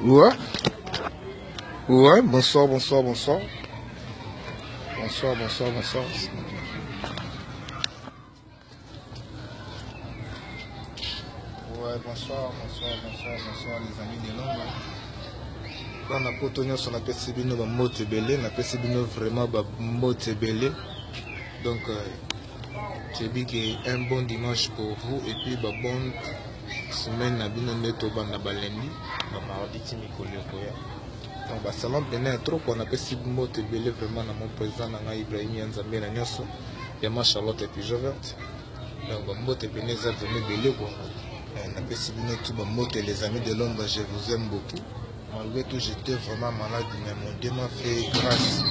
Ouais. Ouais, bonsoir, bonsoir, bonsoir. Bonsoir, bonsoir, bonsoir. Ouais, bonsoir, bonsoir, bonsoir, bonsoir les amis de Londres. bana poto nyonso napesi bino bambote ebele napesi bino vraiment bambote ebele donc euh, jebi ke un bon dimanche pour vous et puis ba bonne semaine na bino nde tobanda ba lundi ba mardi ti mikolo ekoya donc basalon pene ya trop kua napesi mbote ebele vraiment na mon président na ngai ibrahim ya nzambe na nyonso ya ma charlotte et pigeon verte donc bambote pene eza vraiment ebele kua eh, napesi bino tout bambote les amis de londres je vous aime beaucoup Malgré tout, j'étais vraiment malade, mais mon Dieu m'a fait grâce.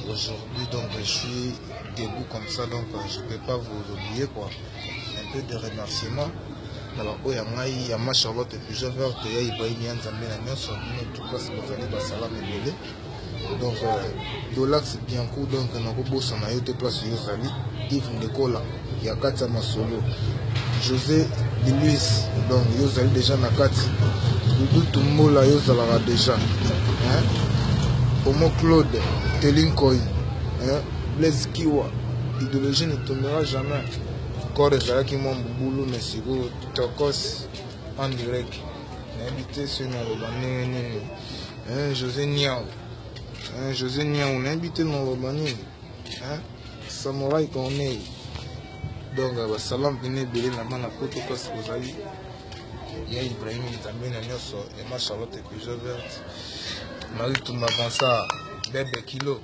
Aujourd'hui, donc, je suis debout comme ça, donc je ne peux pas vous oublier, quoi. Un peu de remerciement. na baoyo ya ngai ya ma charlotte pigeon verte ya ibrahim ya nzambe na nyonso bino tukas bozali basalama ebele donc euh, dolax bianco donc nakobosana yo te place yo ozali yves ndekola ya kati ya masolo josé de luis donc yo ozali déjà na kati dudu tumbola yo ozalaka déjà hein? omo claude telinkoi hein? blaise kiwa idéologie ne tombera jamais corps ezalaki mwa mobulu mais sikoyo tokos en direct nayebi te soki naloba ndenge nini hein, josé niao hein, josé niao nayebi te naloba nini hein? Samurai Corneille. Donc ba salam pene ebele na bana poto place bozali. Ya Ibrahim Nzambe na nyonso, Emma Charlotte Peugeot verte. Marie Tumba Vincent, Bebe Kilo.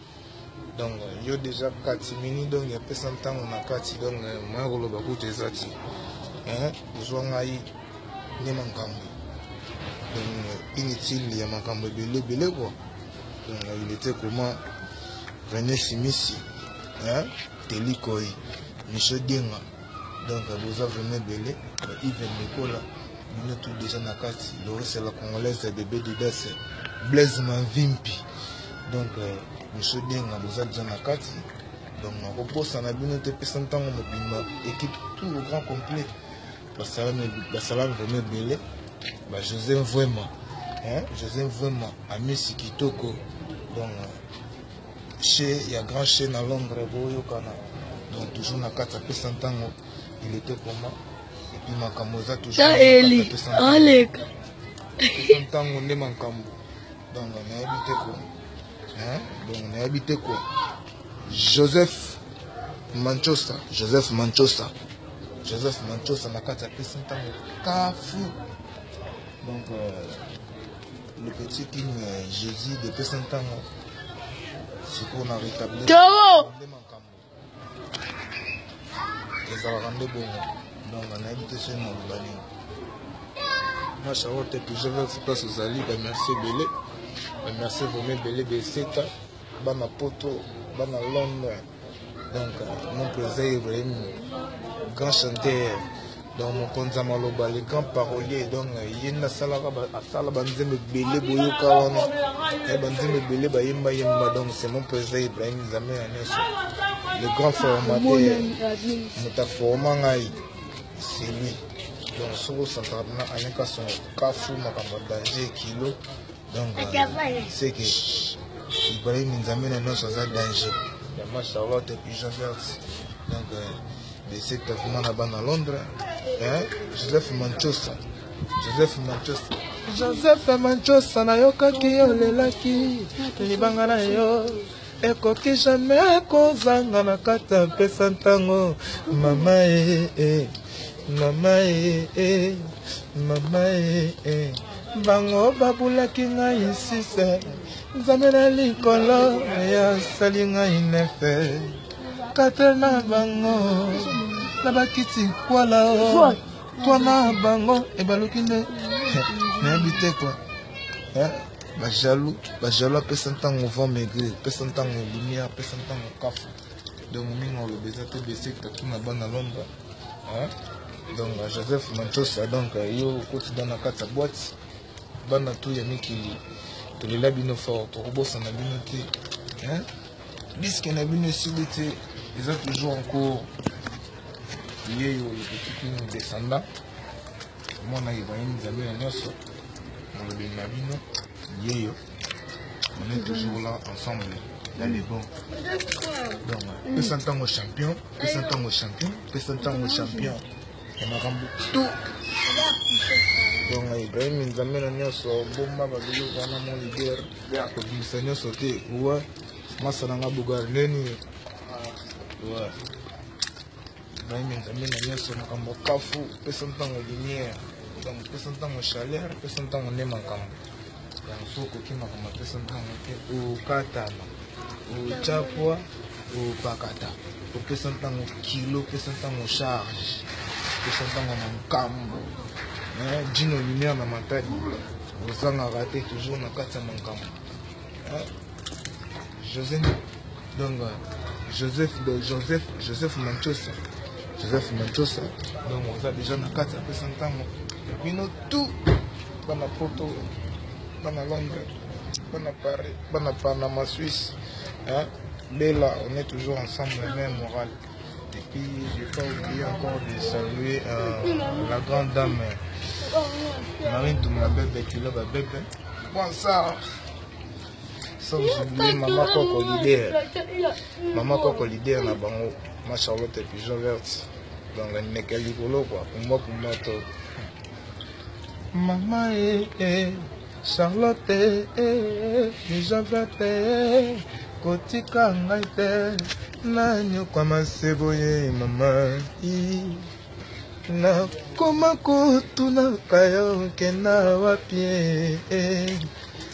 Donc yo déjà kati mini donc ya pesa ntango na kati donc moyen koloba kutu eza ti. Hein, ozwa ngai nde makambo. Donc inutile ya makambo ebele ebele quoi. Donc il était comment René Simisi, hein, Teli Koi, Michel Dienga. Donc boza vraiment ebele, Yves Nicola, bino tout déjà na kati, Loris la congolaise bébé Didas, Blaise Manvimpi. Donc euh, Michel Dienga boza déjà na kati. Donc nakobosana bino te pesa ntango mobimba équipe tout au grand complet. Basalami vraiment ebele, ba José Mvuema, hein, José Mvuema, Amisi Kitoko. Donc chez ya grand chez na Londres boyokana donc toujours na kati apesa ntango il était comment et puis makambo eza toujours eli aleka apesa ntango nde makambo donc nayebi te ko hein donc nayebi te ko Joseph Manchosa Joseph Manchosa Joseph Manchosa na kati apesi ntango kafu donc euh, Le petit king euh, Jésus depuis saint ntango sikoyo na rétablir nde makambo ezalaka nde bongo donc nayebi te soki naloba nini ma charlotte toujours vers place ozali bamerci ebele bamerci vraiment ebele beseta bana poto bana londres donc mon président ibrahim grand chanteur donc mokonzi ya maloba le grand parolier donc ye nde asalaka asala banzembo ebele boyoka wana ye banzembo ebele bayemba yemba donc c'est mon président ibrahim nzambe ya nyonso le grand formateur moto aforma ngai c'est lui donc soki osantaka mpena aneka son kafu makambo ya danger kilo donc euh, c'est que ibrahim nzambe na nyonso aza danger ya ma charlotte et puis jean vert donc euh, beseka vraiment na bana londres hein? joseph manchosa joseph manchosa joseph manchosa nayokaki olelaki libanga na yo ekoki jamais kozanga na kati ya mpesa ntango mama e, e mama e, e mama e, e bango babulaki ngai sise nzambe na likolo asali ngai nefe kate na bango na bakiti kwala o twa na bango ebaluki nde nayebi te kua bajaloux bajaloux apesa ntango vent maigri apesa ntango lumière apesa ntango kafu donc mingi oloba eza te besekta tuna bana londres donc joseph manchosa donc yo okoti da na kati ya boite bana tu ya mikili tolela bino fort tokobosana bino te diske na bino esili te eza toujours en cours yeyo le petit king descendant mwana ibrahim nzambe na nyonso molobeli na bino. Yeyo. On est toujours là ensemble. Là, les bons. Donc, pesa ntango champion, pesa ntango champion, pesa ntango champion. Ya makambo tout. Donc, Ibrahim Nzambe na nyonso, bomba babiloko wana mon leader. Kobimisa nyonso te. Ouais. Masa na nga Bugari neni. Ouais. Ibrahim Nzambe na nyonso makambo kafu, pesa ntango lumière. Donc, pesa ntango chaleur, pesa ntango nde makambo. Yango so okoki makambo apesa ntango te okatama ochapwa opakata opesa ntango kilo opesa ntango charge opesa ntango na nkambo jino lumière na matadi ozangaka te toujours na kati ya makambo josé donc joseph joseph joseph manchosa joseph manchosa donc oza déjà na kati apesa ntango bino tout bana poto bana londres bana paris bana panama suisse hein? Bella, on est toujours ensemble, même moral. Et puis, j'ai pas oublié encore de saluer la grande dame Marine Toumla Bébé, tu l'as bébé. Bonsoir. Sans oublier Maman Coco leader. Maman Coco leader na bango. Ma Charlotte et Pigeon verte. Donc, ndeke likolo quoi. Pour moi, toi. Maman eh, eh, Charlotte eh, eh, Pigeon verte eh, kotika ngai te nanyokwama se boye mama nakoma kotunaka yo kenda wapi eh,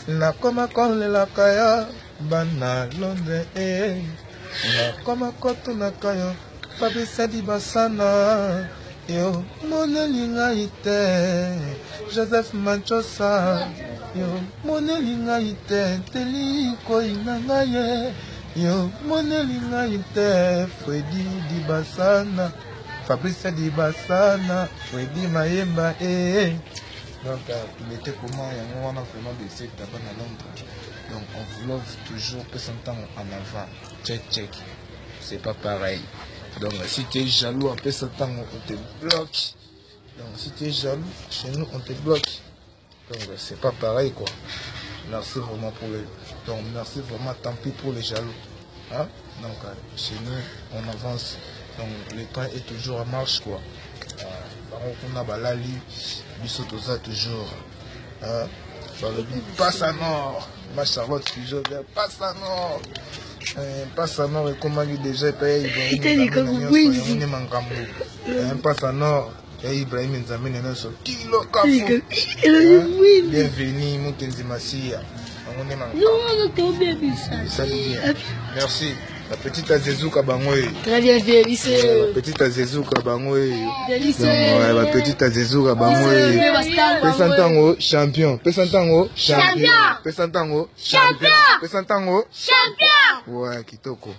nakoma kolelaka yo bana Londres eh, nakoma kotunaka yo Fabrice Basana yo moneli ngai te Joseph Manchosa yo moneli ngai te Teli koi na ngai ye yo moneli ngai te Fredi Dibasana Fabrice Dibasana Fredi Mayemba eh. Donc il était comment yango wana vraiment de secte bana Londres. Donc on vous love toujours pesa ntango en avant. Check check. C'est pas pareil. Donc si tu es jaloux apesa ntango on te bloque. Donc si tu es jaloux chez nous on te bloque. Donc c'est pas pareil quoi. Merci vraiment pour le donc merci vraiment tant pis pour les jaloux. Hein? Donc chez nous on avance. Donc le train est toujours en marche quoi. Bango kuna balali biso toza toujours. Hein? Balobi passe à nord. Ma Charlotte toujours vers passe à nord. Passe à nord ekomaki déjà epai ya Ibrahim makambo. Passe à nord ya Ibrahim Nzambe na nyonso kilo kafu. Bienvenue Mukenzi Masiya. Yango nde makambo. Esali bien. Merci. La petite Azezuka bango oyo. Très bien, Félix. La petite Azezuka bango oyo. La petite Azezuka bango oyo. Pesa ntango champion. Pesa ntango champion. Pesa ntango champion. Pesa ntango champion. Ouais, kitoko.